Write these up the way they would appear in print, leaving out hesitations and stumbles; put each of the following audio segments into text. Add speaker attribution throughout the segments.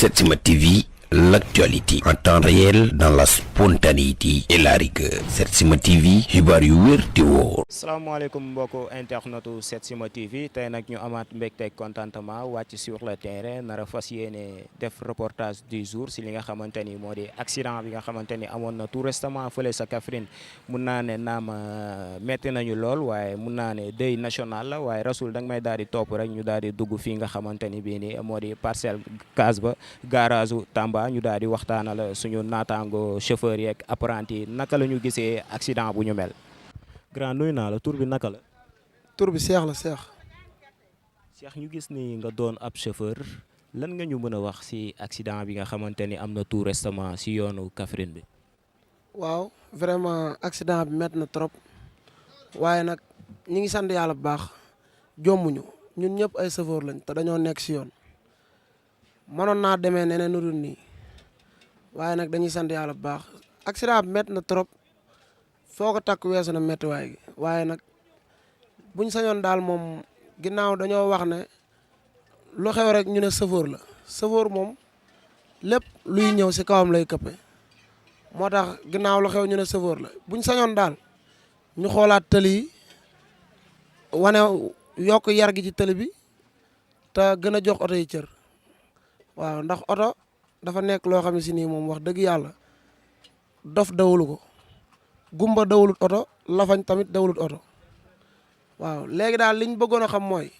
Speaker 1: Setsima TV, l'actualité en temps réel dans la spontanéité et la rigueur. Setsima TV, xibaar yu wér te wóor.
Speaker 2: salaamaaleykum mbokku internetu Setsima TV tey nag ñu amaat mbégte contentement wàcc sur le terrain nara fas yéene def reportage du jour si li nga xamante ni moo di accident bi nga xamante ni amoon na tout récemment fële sa Kaffrine mun naa ne naam metti nañu lool waaye mun naa ne deuil national la waaye Rasoul danga may daal di topp rek ñu daal di dugg fii nga xamante ni bii nii moo di parcelle case ba garage Tamba ñu daal di waxtaanal suñu naataango chauffeur yeeg apprenti naka la ñu gisee accident bu ñu mel. grand nuyu naa la tur bi naka la.
Speaker 3: tur bi Cheikh la Cheikh.
Speaker 2: Cheikh ñu gis ni nga doon ab chauffeur lan nga ñu mën a wax ci accident bi nga xamante ni am na tout récemment ci yoonu Kaffrine bi.
Speaker 3: waaw vraiment accident bi métti na trop waaye nag ñi ngi sant yàlla bu baax jommuñu ñun ñëpp ay chauffeur lañ te dañoo nekk ci yoon mënoon naa demee neneen nu dul nii waaye nag dañuy sant yàlla bu baax accident bi métti na trop. foo ko takk weesu na méttiwaay gi waaye nag buñ sañoon daal moom ginnaaw dañoo wax ne lu xew rek ñu ne chauffeur la chauffeur moom lépp luy ñëw si kawam lay këppe moo tax ginnaaw lu xew ñu ne chauffeur la buñ sañoon daal ñu xoolaat tëli yi wane yokk yar gi ci tëli bi te gën a jox oto yi cër waaw ndax oto dafa nekk loo xam ne si nii moom wax dëgg yàlla dof dawulu ko gumba dawulut oto lafañ tamit dawulut oto waaw léegi daal liñ bëggoon a xam mooy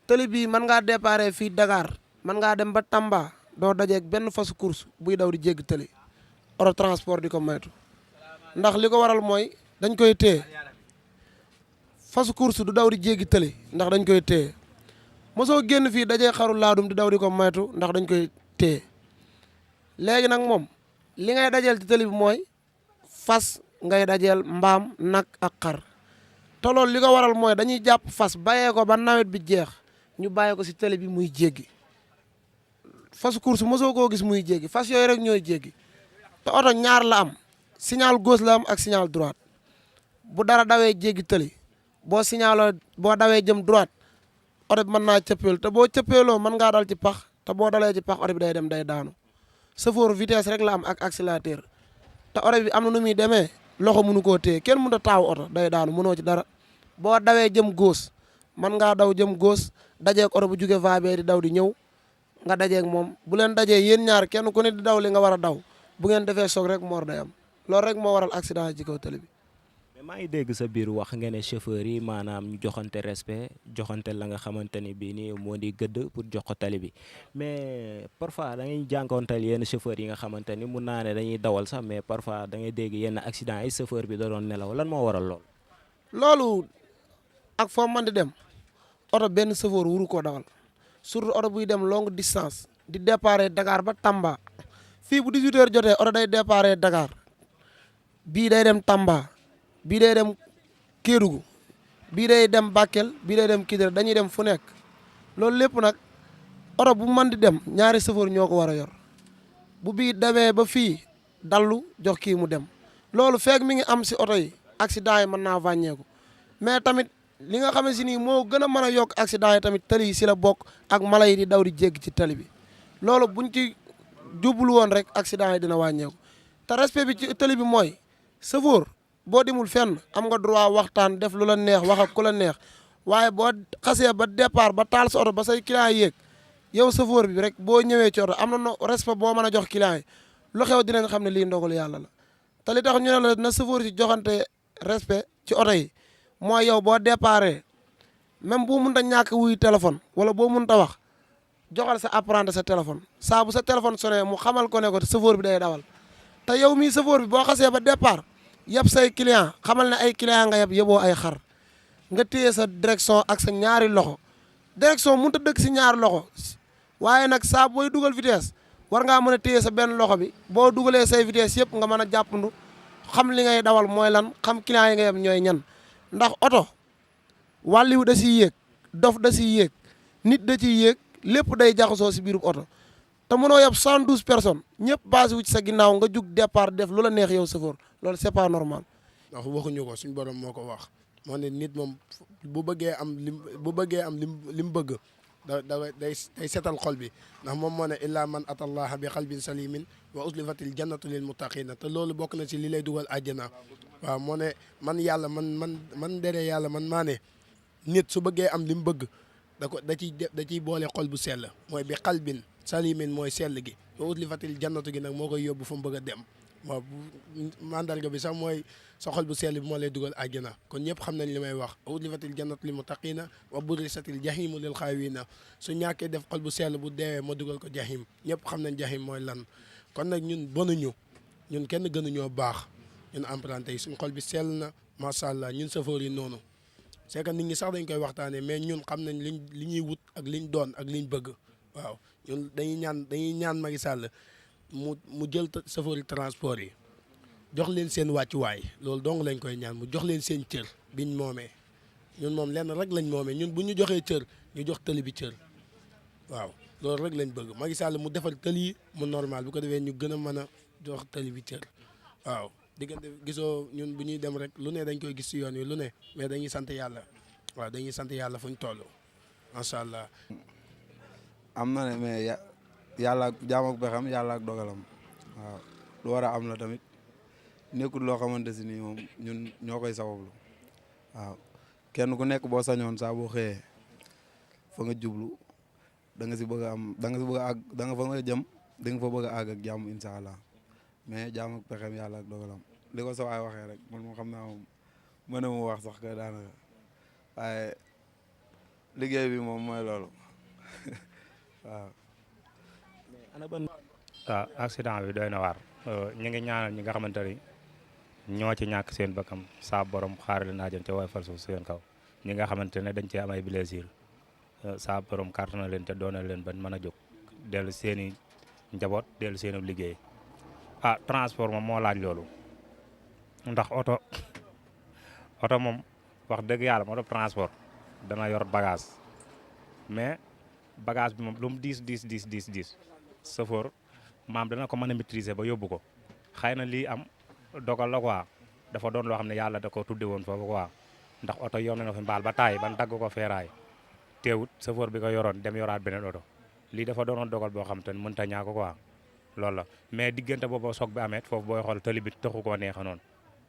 Speaker 3: tëli bii mën ngaa déparé fii Dakar mën ngaa dem ba Tamba doo dajeeg benn fasu course buy daw di jéggi tëli oto transport di ko maytu ndax li ko waral mooy dañ koy téye fasu course du daw di jéggi tëli ndax dañ koy téye mosoo génn fii dajee xaru laadum di daw di ko maytu ndax dañ koy téye léegi nag moom li ngay dajeel ci tëli bi mooy fas ngay dajeel mbaam nag ak xar te loolu li ko waral mooy dañuy jàpp fas bàyyee ko ba nawet bi jeex ñu bàyyee ko si télé bi muy jéggi fasu course mosoo koo gis muy jéggi fas yooyu rek ñooy jéggi te oto ñaar la am signal gauche la am ak signal droite bu dara dawee jéggi tëli boo signaloo boo dawee jëm droite oto bi mën naa cëppeel te boo cëppeeloo mën ngaa dal ci pax te boo dalee ci pax oto bi day dem day daanu chauffeur vitesse rek la am ak accélérateur te oto bi am na nu muy demee loxo mënu koo téye kenn mënut a taaw oto day daanu mënoo ci dara boo dawee jëm góos man ngaa daw jëm góos dajeeg oto bu jóge vabe di daw di ñëw nga dajeeg moom bu leen dajee yéen ñaar kenn ku ne di daw li nga war a daw bu ngeen defee soog rek moor day am loolu rek moo waral accident yi ci kaw tali bi.
Speaker 2: mais maa ngi dégg sa biir wax nga ne chauffeur yi maanaam ñu joxante respect joxante la nga xamante ni bii nii moo di gëdd pour jox ko tali bi mais parfois da ngay jànkoontal yenn chauffeur yi nga xamante ni mun naa ne dañuy dawal sax mais parfois da ngay dégg yenn accident yi chauffeur bi da doon nelaw lan moo waral lool.
Speaker 3: loolu ak foo mën di dem oto benn chauffeur wuru koo dawal surtout oto buy dem longue distance di déparé Dakar ba Tamba fii bu 18h jotee oto day déparé Dakar bii day dem Tamba. bii day dem Kédougou bii day dem Bakel bii day dem Kidira dañuy dem fu nekk loolu lépp nag oto bu mën di dem ñaari chauffeur ñoo ko war a yor bu bii demee ba fii dallu jox kii mu dem loolu feek mi ngi am si oto yi accident yi mën naa wàññeeku mais tamit li nga xam ne si nii moo gën a mën a yokk accident yi tamit tali yi si la bokk ak mala yi di daw di jéggi ci tali bi loolu buñ ci jublu woon rek accident yi dina wàññeeku te respect bi ci tali bi mooy chauffeur boo demul fenn am nga droit waxtaan def lu la neex wax ak ku la neex waaye boo xasee ba départ ba taal sa oto ba say client yéeg yow chauffeur bi rek boo ñëwee ci oto am na no respect boo mën a jox client yi lu xew dinañ xam ne lii ndogalu yàlla la te li tax ñu ne la na chauffeur si joxante respect ci oto yi mooy yow boo déparé même boo mënta ñàkk wuy téléphone wala boo mënta wax joxal sa apprenti sa téléphone saa bu sa téléphone sonné mu xamal ko ne ko chauffeur bi day dawal te yow mii chauffeur bi boo xasee ba départ yëpp say client xamal ne ay client nga yëboo ay xar nga téye sa direction ak sa ñaari loxo direction mënut a dëkk si ñaari loxo waaye nag saa booy dugal vitesse war ngaa mën a téye sa benn loxo bi boo dugalee say vitesse yëpp nga mën a jàppandu xam li ngay dawal mooy lan xam client yi nga yeb ñooy ñan ndax oto wàlliwu da siy yéeg dof da siy yéeg nit da ciy yéeg lépp day jaxasoo si biirub oto te mënoo yeb 112 personnes ñëpp basé wu ci sa ginnaaw nga jug départ def lu la neex yow chauffeur loolu c'est pas normal.
Speaker 4: ndax waxuñu ko suñu borom moo ko wax moo ne nit moom bu bëggee am lim bëgg day setal xol bi ndax moom moo ne illaa man atallaha bi qalbin salimin wa uslifatil jannatu lil muttaqina te loolu bokk na ci li lay dugal àjjana waaw moo ne man yàlla man dere yàlla man maa ne nit su bëggee am li mu bëgg da ciy boole xol bu sell mooy bi qalbin salimin mooy sell gi wa uslifatil jannatu gi nag moo koy yóbbu fa mu bëgg a dem waaw mandarga bi sax mooy sa xol bu sell bi moo lay dugal àjjana kon ñëpp xam nañ li may wax udlifatil jannatu lil muttaqina wa burisatil jahimu lil xaawina su ñàkkee def xol bu sell bu deewee ma dugal ko jahim ñëpp xam nañ jahim mooy lan kon nag ñun bonuñu ñun kenn gënuñoo baax ñun emprunté yi suñ xol bi sell na macha allah ñun chauffeur yi noonu c'est que nit ñi sax dañ koy waxtaanee mais ñun xam nañ li ñuy wut ak liñ doon ak liñ bëgg waaw ñun dañuy ñaan Macky Sall mu jël chauffeur yi transport yi jox leen seen wàccuwaay loolu dong lañ koy ñaan mu jox leen seen cër biñ moomee ñun moom lenn rek lañ moomee ñun bu ñu joxee cër ñu jox tëli bi cër waaw loolu rek lañ bëgg Macky Sall mu defal tëli yi mu normal bu ko defee ñu gën a mën a jox tëli bi cër waaw diggante gisoo ñun bu ñuy dem rek lu ne dañ koy gis ci yoon wi lu ne mais dañuy sant yàlla waaw dañuy sant yàlla fu ñu toll macha allah.
Speaker 5: am na ne mais yàlla ak jaam ak pexam yàlla ak dogalam waaw lu war a am la tamit nekkul loo xamante si nii moom ñun ñoo koy sabablu waaw kenn ku nekk boo sañoon saa boo xëyee fa nga jublu da nga si bëgg a am da nga si bëgg a àgg da nga fa nga jëm da nga fa bëgg a àgg ak jàmm incha allah mais jaam ak pexem yàlla ak dogalam li ko sa waay waxee rek man moo xam naa moom mën a mu wax sax que daanaka waaye liggéey bi moom mooy loolu waaw.
Speaker 6: waaw accident bi doy na waar ñu ngi ñaanal ñi nga xamante ni ñoo ci ñàkk seen bëkkam saa borom xaarale naa jëm ca woy fal suuf seen kaw ñi nga xamante ne dañ cee am ay blessure saa borom kàttan na leen te doonal leen ban mën a jóg dellu seen i njaboot dellu seen liggéey transport moom moo laaj loolu ndax oto moom wax dëgg yàlla oto transport dana yor bagage mais bagage bi moom lu mu diis chauffeur maam dana ko mën a maîtriser ba yóbbu ko xëy na lii am dogal la quoi dafa doon loo xam ne yàlla da ko tudde woon foofu quoi ndax oto yoon na fi mbaal ba taay ban dagg ko feeraay teewut chauffeur bi ko yoroon dem yoraat beneen oto lii dafa doonoon dogal boo xam te ne mënta ñaa ko quoi loolu la mais diggante boobu soog bi amee foofu booy xool tali bi taxu koo neexa noonu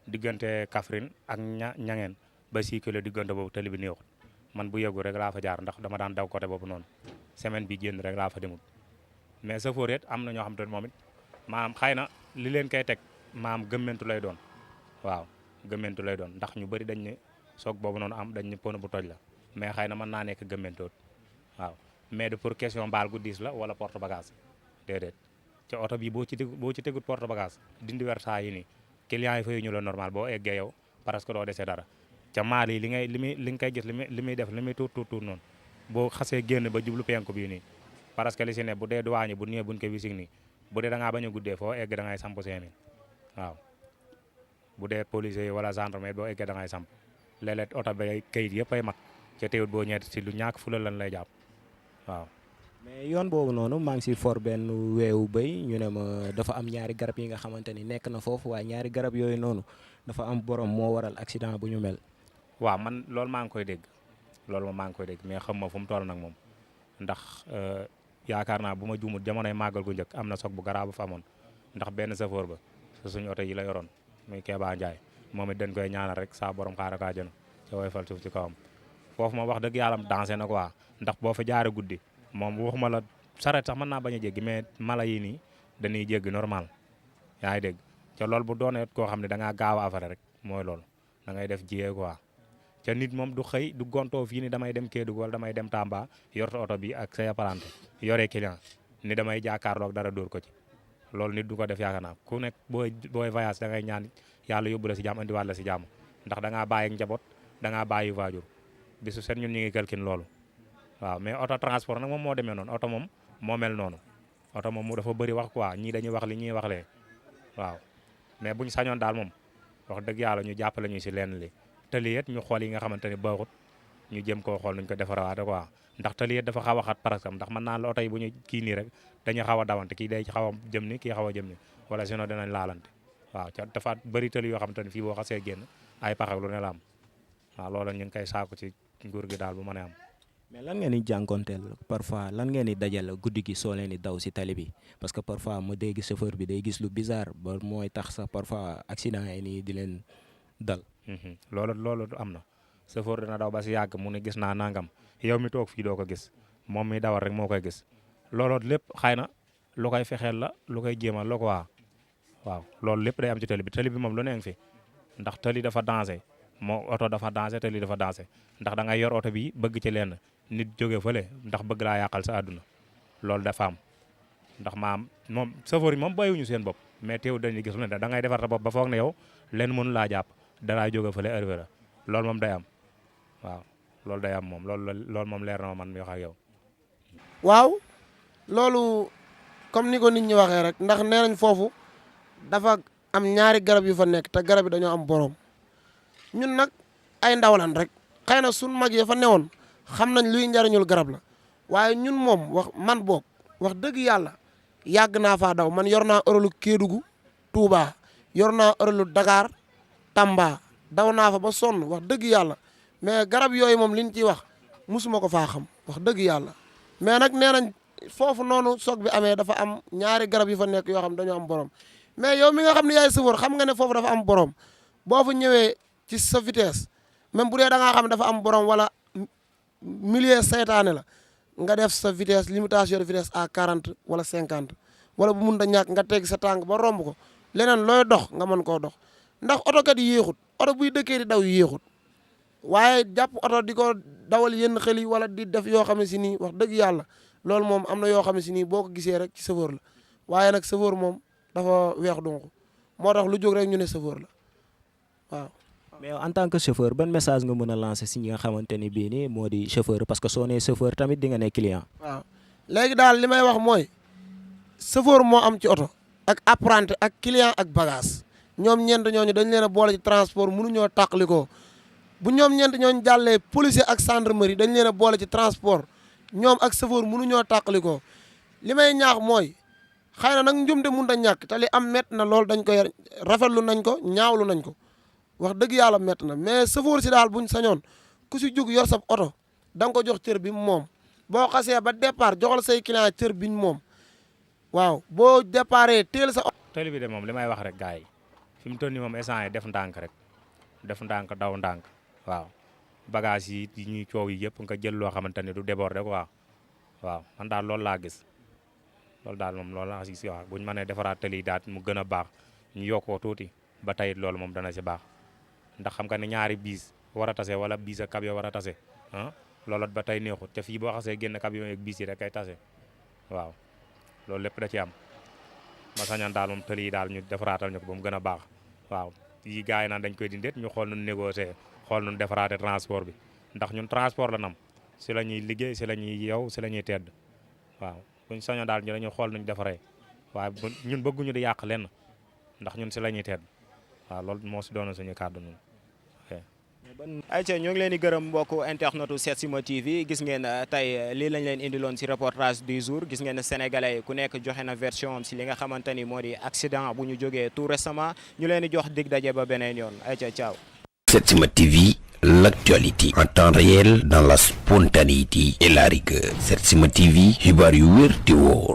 Speaker 6: diggante Kaffrine ak ñangeen ba 6 kilo diggante boobu tali bi neexut man bu yeggu rek laa fa jaar ndax dama daan daw côté boobu noonu semaine bi génn rek laa fa demul mais chauffeur it am na ñoo xam te ne moom it maanaam xëy na li leen koy teg maanaam gëmmentu lay doon waaw gëmmentu lay doon ndax ñu bëri dañ ne soog boobu noonu am dañ ne pono bu toj la mais xëy na mën naa nekk gëmmentoot waaw mais de pour question baal gu diis la wala porte bagage déedéet ci oto bi boo ci tegut porte bagage dindi weer saa yi nii client yi fayu ñu la normal boo eggee yow parce que doo desee dara ca maal yi li nga koy gis li muy def li muy tuut noonu boo xasee génn ba jublu penku bii nii parce que li si ne bu dee duwaañi bu ñëwee buñ ko wisig nii bu dee da ngaa bañ a guddee foo egg da ngay samp 5000 waaw bu dee policier yi wala gendarme boo eggee da ngay samp léeg-léeg oto bay kayit yëpp ay mat ca teewut boo ñeeti si lu ñàkk fula lan lay jàpp waaw.
Speaker 2: mais yoon boobu noonu maa ngi si for benn weewu béy ñu ne ma dafa am ñaari garab yi nga xamante ni nekk na foofu waaye ñaari garab yooyu noonu dafa am borom moo waral accident bu ñu mel.
Speaker 6: waaw man loolu maa ngi koy dégg loolu moom maa ngi koy dégg mais xam ma fu mu toll nag moom ndax yaakaar naa bu ma juumut jamonoy màggal gu njëkk am na soog bu garaaw bu fa amoon ndax benn chauffeur ba sa suñu oto yi la yoroon muy Kéba Ndiaye moom it dañ koy ñaanal rek saa borom xaaral kaa jëna ca woy fal suuf ci kawam foofu moom wax dëgg yàlla dansé na quoi ndax boo fa jaare guddi moom waxuma la saret sax mën naa bañ a jéggi mais mala yi nii dañuy jéggi normal yaa ngi dégg ca loolu bu doonee koo xam ne da ngaa gaaw a affaire rek mooy loolu da ngay def jiyee quoi ca nit moom du xëy du gontoo fii ni damay dem Kédougou wala damay dem Tamba yorta oto bi ak say apparenté yoree client ni damay jàkkaarloog dara dóor ko ci loolu nit du ko def yaakaar naa ku nekk booy voyage da ngay ñaan yàlla yóbbu la si jàmm indiwaat la si jàmm ndax da ngaa bàyyi njaboot da ngaa bàyyi waajur bisu seen ñun ñu ngi calcul loolu waaw mais auto transport nag moom moo demee noonu oto moom moo mel noonu oto moom mu dafa bëri wax quoi ñii dañuy wax li ñuy wax lee waaw mais buñ sañoon daal moom wax dëgg yàlla ñu jàppale ñu si lenn li tëliet ñu xool yi nga xamante ni baaxut ñu jëm koo xool nuñ ko defarawaate quoi ndax tëliet dafa xaw a xat parce ndax mën naa la oto yi bu ñu kii nii rek dañuy xaw a dawante kii day xaw a jëm ni kii xaw a jëm ni wala sinon dinañ laalante waaw ca dafa bëri tëli yoo xamante ni fii boo xasee génn ay pax ak lu ne la am waaw loolu ñu ngi koy saako ci nguur gi daal bu mën a am
Speaker 2: mais lan ngeen di jànkonteel parfois lan ngeen di dajal guddi gi soo leen di daw si tali bi parce que parfois ma dégg chauffeur bi day gis lu bizarre ba mooy tax sax parfois accident yi nii di leen dal.
Speaker 6: loolu am na chauffeur dina daw ba si yàgg mu ne gis naa nangam yow mi toog fii doo ko gis moom mi dawal rek moo koy gis loolu lépp xëy na lu koy fexeel la lu koy jéemal la ko waaw loolu lépp day am ci tali bi moom lu ne fi ndax tali dafa danger moo oto dafa danger tali dafa danger ndax da ngay yor oto bi bëgg ci lenn nit jóge fële ndax bëgg laa yàqal sa àdduna loolu dafa am ndax moom chauffeur yi moom bàyyiwuñu seen bopp mais teew dañuy gis lu ne da ngay defar sa bopp ba foog ne yow leen mënu laa jàpp dara jóge fële arrivé la loolu moom day am waaw loolu day am moom loolu moom leer na ma man mi wax ak yow.
Speaker 3: waaw loolu comme ni ko nit ñi waxee rek ndax nee nañ foofu dafa am ñaari garab yu fa nekk te garab yi dañoo am borom ñun nag ay ndaw lan rek xëy na suñ mag yi fa newoon xam nañ luy njariñul garab la waaye ñun moom man boog wax dëgg yàlla yàgg naa faa daw man yor naa ërolu Kédougou Touba yor naa ërolu Dakar Tamba daw naa fa ba sonn wax dëgg yàlla mais garab yooyu moom liñ ciy wax musuma ko faa xam wax dëgg yàlla mais nag nee nañ foofu noonu soog bi amee dafa am ñaari garab yu fa nekk yoo xam dañoo am borom mais yow mi nga xam ne yaay sëfoor xam nga ne foofu dafa am borom boo fa ñëwee ci sa vitesse même bu dee da ngaa xam ne dafa am borom wala milieu seytaane la nga def sa vitesse limitation de vitesse à 40 wala 50 wala bu mun da ñàkk nga teg sa tànk ba romb ko leneen looy dox nga mën koo dox ndax oto kat yi yéexut oto buy dëkkee di daw yi yéexut waaye jàpp oto di ko dawal yenn xel yi wala di def yoo xam ne si nii wax dëgg yàlla loolu moom am na yoo xam ne si nii boo ko gisee rek ci chauffeur la waaye nag chauffeur moom dafa weex donc moo tax lu jóg rek ñu ne chauffeur la waaw.
Speaker 2: mais en tant que chauffeur ban message nga mën a lancer si ñi nga xamante ni bii nii moo di chauffeur parce que soo nee chauffeur tamit di nga ne client.
Speaker 3: waaw léegi daal li may wax mooy chauffeur moo am ci oto ak apprenti ak client ak bagage ñoom ñeent ñooñu dañ leen a boole ci transport mënuñoo tàqalikoo bu ñoom ñeent ñooñu jàllee policier ak gendarmerie dañ leen a boole ci transport ñoom ak chauffeur mënuñoo tàqalikoo li may ñaax mooy xëy na nag njumte mun da ñàkk te li am mett na loolu dañ koy rafetlu nañ ko ñaawlu nañ ko wax dëgg yàlla mett na mais chauffeur si daal buñ sañoon ku si jug yor sa oto da nga ko jox cër bi moom boo xasee ba départ joxal say client cër biñ moom waaw boo départee teel sa oto.
Speaker 6: tali bi de moom li may wax rek gars yi fi mu toll nii moom instant yi def ndànk rek def ndànk daw ndànk waaw bagage yi ñuy coow yi yëpp nga jël loo xamante ne du déborder quoi waaw man daal loolu laa gis loolu daal moom loolu laa gis waaw bu ñu mënee defaraat tali yi daal mu gën a baax ñu yokkoo tuuti ba tey loolu moom dana si baax ndax xam nga ne ñaari biis war a tase wala biis ak camion war a tase ah loolu ba tey neexut te fii boo xasee génn camion ak biis yi rek ay tase waaw loolu lépp da ci am ma sañoon daal moom tali yi daal ñu defaraatal ñu ko ba mu gën a baax waaw yi gars yi naan dañ koy dindeet ñu xool nu négocier xool nu defaraate transport bi ndax ñun transport la nam si la ñuy liggéey si la ñuy yeew si la ñuy tedd waaw buñ sañoon daal ñu dañuy xool nuñ defaree waaye ñun bëgguñu di yàq lenn ndax ñun si la ñuy tedd waaw loolu moo si doon suñu kàddu ñun.
Speaker 2: ayca ñoo ngi leen di gërëm mbokku internetu Setsima TV gis ngeen tey lii lañ leen indiloon si reportage du jour gis ngeen sénégalais ku nekk joxe na version si li nga xamante ni moo di accident bu ñu jógee tout récemment ñu leen di jox dig daje ba beneen yoon ayca ciao.
Speaker 1: Setsima TV, l'actualité en temps réel dans la spontanéité et la rigueur. Setsima TV, xibaar yu wér te wóor.